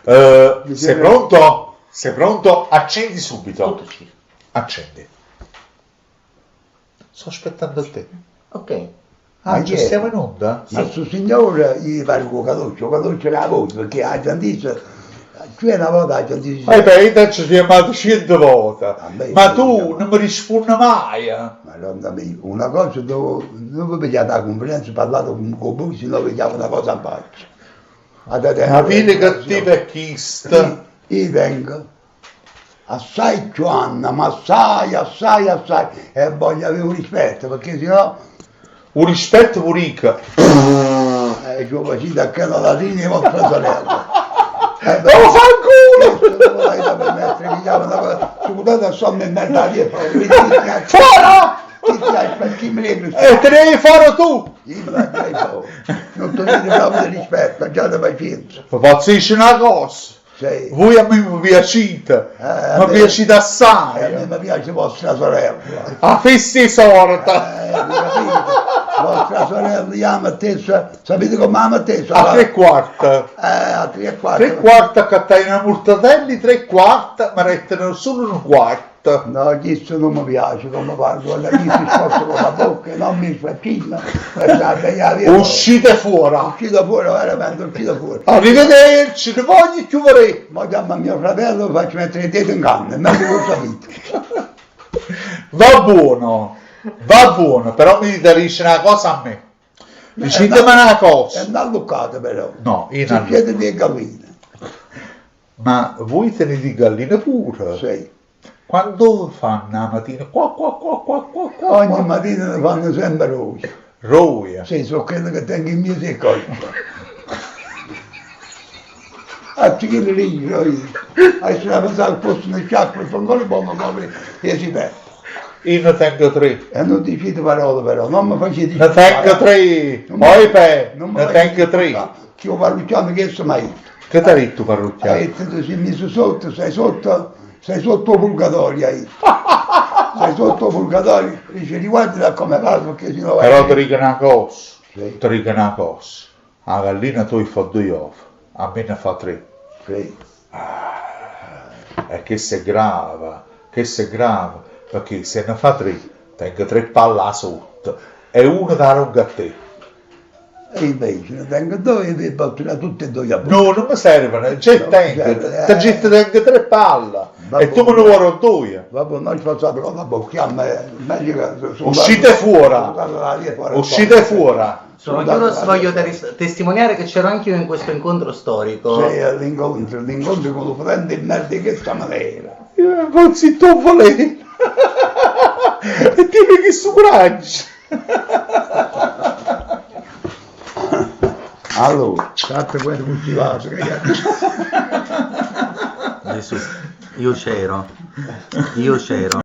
Sei pronto? Sei pronto? Accendi subito. Tutto acceso. Accendi. Sto aspettando te. Ok. Ah, già stiamo in onda? Ma stu signore gli pare che 'o canosce, 'o canosce d' 'a voce, perché 'a gente, cchiù 'e na vota 'a gente dice. Eh beh, io t'aggio chiammato ciento vote, ma tu nun me rispunne maje. Madonna mia, una cosa dove nun ve pigliate 'a cunfidenza, parlate cu voi, si no ve chiavo na cosa 'nfaccia. Ma vide cattivo è chisto. Io tengo assai cchiù anne, ma assai, assai, assai, e voglio avè 'o rispetto, pecché si no. 'O rispetto v'o dico. E ce 'o facite a chella latrina 'e vostra sorella. Ma fanculo! Fora! E te ne ij fora tu! Ve pozzo dicere na cosa? Vuje a me me piacite, me piacite assaje. A fessa 'e soreta! A tre quarte. Tre quarte accattaje na murtadella 'e tre quarte, me dettero sulo nu quarto. No, chisto nun me piace comme parla, quando chisto sposta con la bocca e non mi sfaccimma, Uscite fuori! Uscite fuori, veramente, uscite fuori. Arrivederci, nun voglio cchiù verè! Mo chiammo a mio fratello e 'o faccio mettere 'e dete 'ncanna, è meglio che 'o sapite. Va buono, va buono, però mi dite dicere na cosa a me. Diciteme na cosa. E nun alluccate però. No, io nun allucco. Siete 'e galline. Ma voi tenete 'e galline pure? Sì. Quando fanno 'a matina qua qua qua qua qua qua? Ogni matina ne fanno sempe roje. Roje? Sì, so' chelle che tengo in miezo 'e cosce. A chillo lì, aessera pensà che fosse nu sciacquo e fa ancora poco come 'e si Peppe. Io ne tengo tre. E nun dicite parole però, non me facite Ne tengo tre, oi Pè, ne tengo tre. Chi 'o parrucchiano chesto m'ha ditto. Che t'ha ditto 'o parrucchiano? Ha ditto ti si miso sotto, stai sotto, stai sotto 'o purgatorio, ha ditto. Stai sotto 'o purgatorio, dice riguardati a come parli perché si no vai. Però te dico na cosa, te dico na cosa, 'a gallina toja fa doje ova, a me ne fa tre. Sì. E chesto è grave, chesto è grave, perché se ne fa tre, tengo tre palle 'a sotto e una t' 'a dongo a te. E invece ne tengo doje e ve pozzo dà tutte e doje a voi. No, nun me servono, già 'e tengo, t'aggio ditto tengo tre palle e tu me ne vuò dà doje. Vabbè, non sforzate con la bocca, jamme, meglio che... Uscite fuori, uscite fuori. Sono chiuso, voglio testimoniare che c'ero anch'io in questo incontro storico. Sì, l'incontro, l'incontro con lo frente 'e merda 'e chesta manera. Io zitto 'o veleno e tiene chistu curaggio. Allora, statte quieto cu sti vase ca io Gesù, io c'ero, io c'ero.